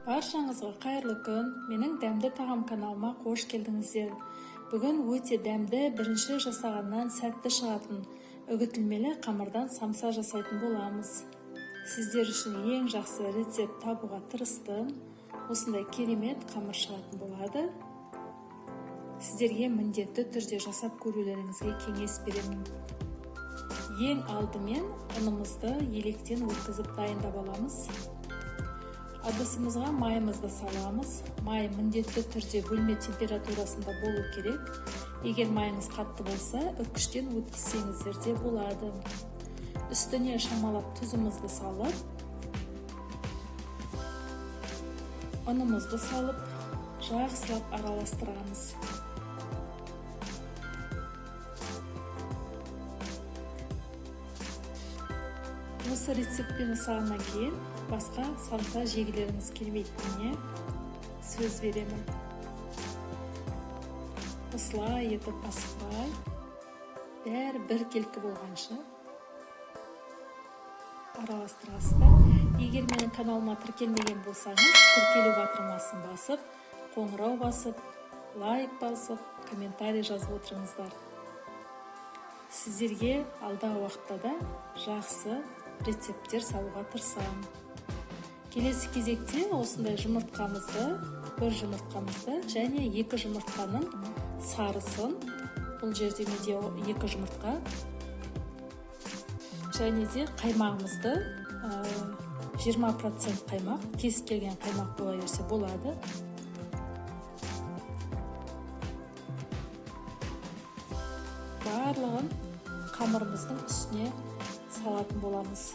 Баршаңызға қайырлы күн. Менің Дәмді тағам каналыма қош келдіңіздер. Бүгін өте дәмді, бірінші жасағаннан сәтті шығатын үгітілмелі қамырдан самса жасайтын боламыз. Сіздер үшін ең жақсы рецепт табуға тырыстым. Осындай керемет қамыр шығатын болады. Сіздерге міндетті түрде жасап көрулеріңізге кеңес беремін. Ең алдымен ұнымызды електен өткізіп дайындап аламыз. Ыдысымызға майымызды саламыз. Май міндетті түрде бөлме температурасында болу керек. Егер майыңыз қатты болса, үркіштен өткізсеңіздер де болады. Үстіне шамалап тұзымызды салып, ұнымызды салып, жақсылап араластырамыз. Осы рецептпен жасағаннан кейін басқа самса жегілеріңіз келмейтініне сөз беремін. Осылай етіп асықпай, бәрі біркелкі болғанша араластырасыздар. Егер менің каналыма тіркелмеген болсаңыз, тіркелу батырмасын басып, қоңырау басып, лайк басып, комментарий жазып отырыңыздар. Сіздерге алдағы уақытта да жақсы рецепттер салуға тырысамын. Келесі кезекте осындай жұмыртқамызды, бір жұмыртқамызды және екі жұмыртқаның сарысын, бұл жерде менде екі жұмыртқа, және де қаймағымызды, 20% қаймақ, кез келген қаймақ бола берсе болады. Барлығын қамырымыздың үстіне салатын боламыз.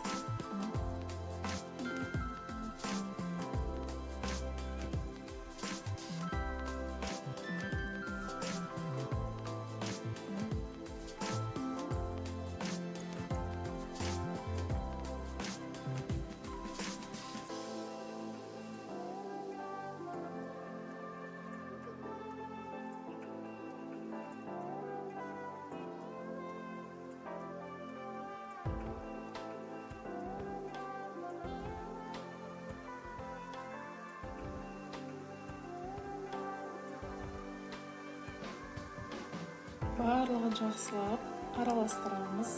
Барлығын жақсылап араластырамыз.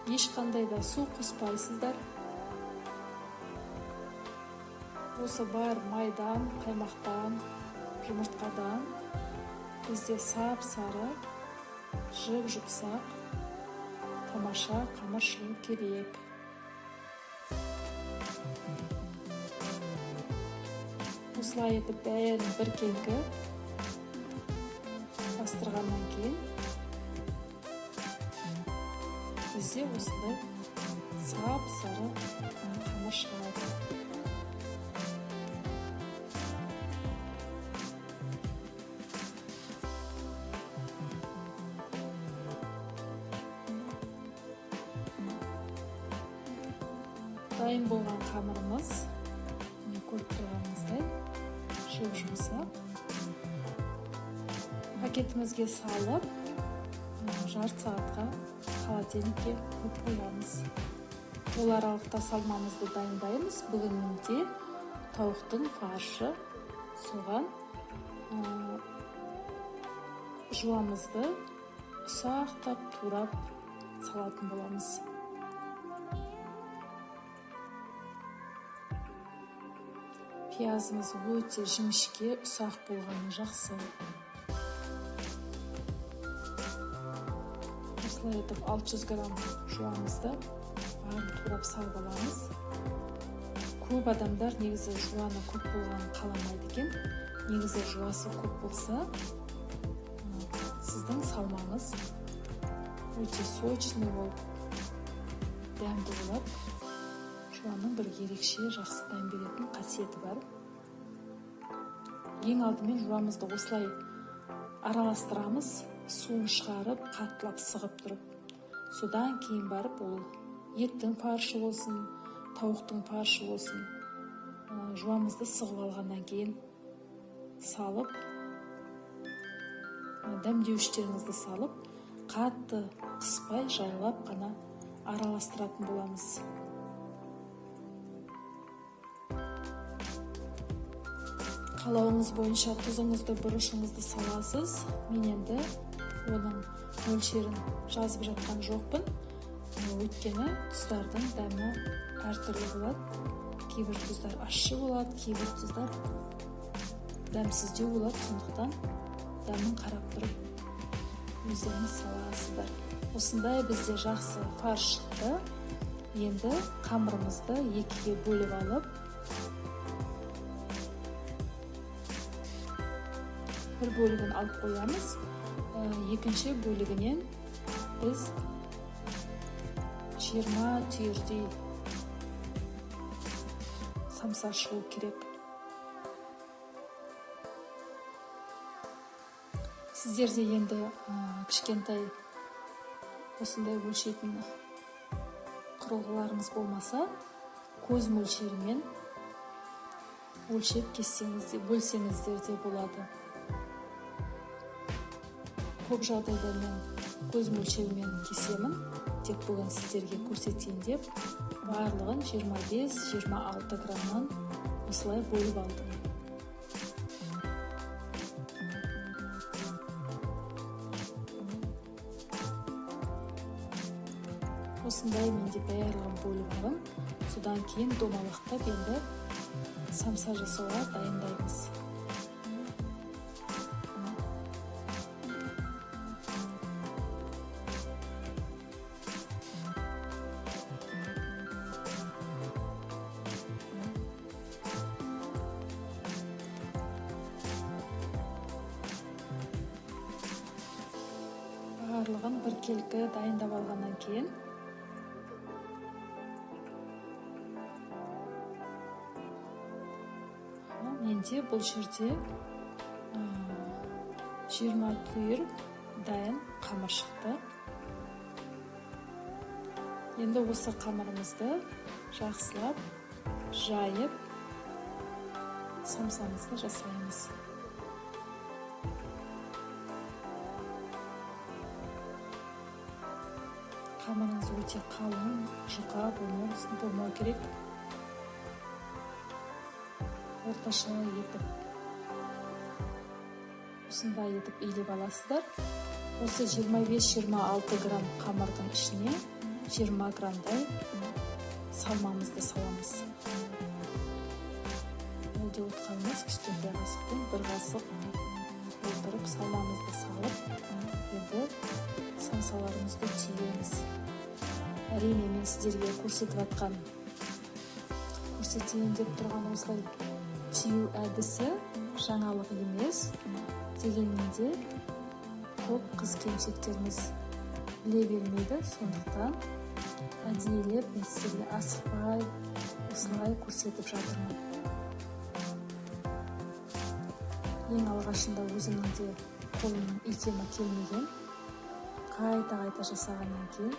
Ешқандай да су қоспайсыздар. Осы бар майдан, қаймақтан, жұмыртқадан бізде сап-сары, жұп-жұмсақ, тамаша қамыр шығу керек. Осылай етіп бәрін біркелкі бастырғаннан кейін бізде осындай сап-сары қамыр шығады. Дайын болған қамырымыз, міне көріп тұрғаныңыздай, жұп-жұмсақ. Пакетімізге салып, жарты сағатқа холодильникке қойып қоямыз. Ол аралықта салмамызды дайындаймыз. Бүгін менде тауықтың фаршы, соған жуамызды ұсақтап турап салатын боламыз. Пиязымыз өте жіңішке, ұсақ болғаны жақсы. Осылай етіп 600 грамм жуамызды барын турап салып аламыз. Көп адамдар негізі жуаны көп болғанын қаламайды екен. Негізі жуасы көп болса, сіздің салмаңыз өте сочный болып, дәмді болады. Жуаның бір ерекше жақсы дәм беретін қасиеті бар. Ең алдымен жуамызды осылай араластырамыз, суын шығарып, қаттылап сығып тұрып. Содан кейін барып ол еттің фаршы болсын, тауықтың фаршы болсын, жуамызды сығып алғаннан кейін салып, дәмдеуіштеріңізді салып, қатты қыспай, жайлап қана араластыратын боламыз. Қалауыңыз бойынша тұзыңызды, бұрышыңызды саласыз. Мен енді оның мөлшерін жазып жатқан жоқпын, өйткені тұздардың дәмі әртүрлі болады. Кейбір тұздар ащы болады, кейбір тұздар дәмсіздеу болады, сондықтан дәмін қарап тұрып өздеріңіз саласыздар. Осындай бізде жақсы фарш шықты. Енді қамырымызды екіге бөліп алып, бір бөлігін алып қоямыз. Екінші бөлігінен біз 20 түйірдей самса шығу керек. Сіздерде енді кішкентай осындай өлшейтін құрылғыларыңыз болмаса, көз мөлшерімен өлшеп кессеңіз де, бөлсеңіздер де болады. Көп жағдайда мен көз мөлшерімен кесемін, тек бүгін сіздерге көрсетейін деп барлығын 25-26 граммнан осылай бөліп алдым. Осындай менде барлығын бөліп алдым. Содан кейін домалақтап енді самса жасауға дайындаймыз. Барлығын біркелкі дайындап алғаннан кейін менде бұл жерде 20 түйір дайын қамыр шықты. Енді осы қамырымызды жақсылап жайып самсамызды жасаймыз. Қамырыңыз өте қалың, жұқа болмау керек. Орташа етіп, осындай етіп илеп аласыздар. Осы 25-26 грамм қамырдың ішіне 20 граммдай салмамызды саламыз. Ол деп отқанымыз кішкентай қасықпен бір қасық толтырып салмамызды салып, енді самсаларымызды түйеміз. Әрине, мен сіздерге көрсетейін деп тұрған осылай түю әдісі жаңалық емес, дегенмен де көп қыз келіншектеріміз біле бермейді, сондықтан әдейілеп мен сіздерге асықпай осылай көрсетіп жатырмын. Ең алғашында өзімнің де қолымның икемі келмеген, қайта-қайта жасағаннан кейін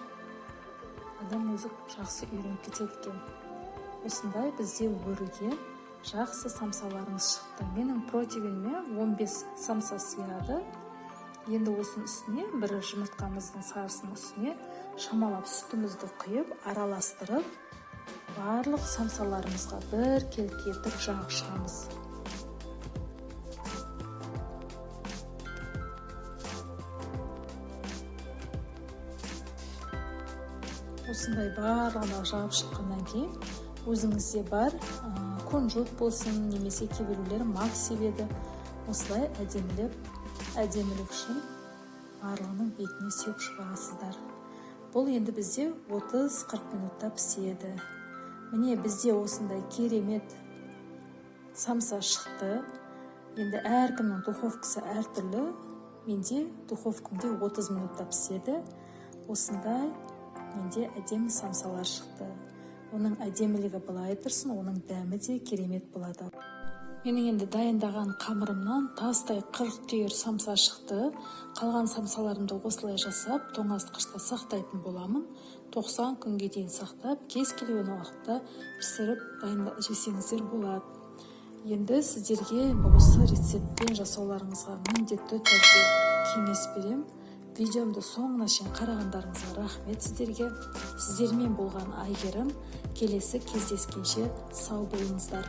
адам өзі жақсы үйреніп кетеді екен. Осындай бізде өрілген жақсы самсаларымыз шықты. Менің противеніме 15 самса сыяды. Енді осының үстіне бір жұмыртқамыздың сарысының үстіне шамалап сүтімізді құйып, араластырып, барлық самсаларымызға бір келкі етіп жағып шығамыз. Осындай барлығына жағып шыққаннан кейін өзіңізде бар, кунжут болсын, немесе кейбіреулер мак себеді. Осылай әдемілік үшін барлығының бетіне сеуіп шығасыздар. Бұл енді бізде 30-40 минутта піседі. Міне бізде осындай керемет самса шықты. Енді әркімнің духовкасы әртүрлі. Менде духовкамде 30 минутта піседі. Осындай менде әдемі самсалар шықты. Оның әдемілігі былай тұрсын, оның дәмі де керемет болады. Менің енді дайындаған қамырымнан тастай 40 түйір самса шықты. Қалған самсаларымды осылай жасап, тоңазытқышта сақтайтын боламын. 90 күнге дейін сақтап, кез келген уақытта пісіріп жесеңіздер болады. Енді сіздерге осы рецептпен жасауларыңызға міндетті түрде кеңес беремін. Видеомды соңына шейін қарағандарыңызға рахмет сіздерге. Сіздермен болған Айгерім. Келесі кездескенше сау болыңыздар.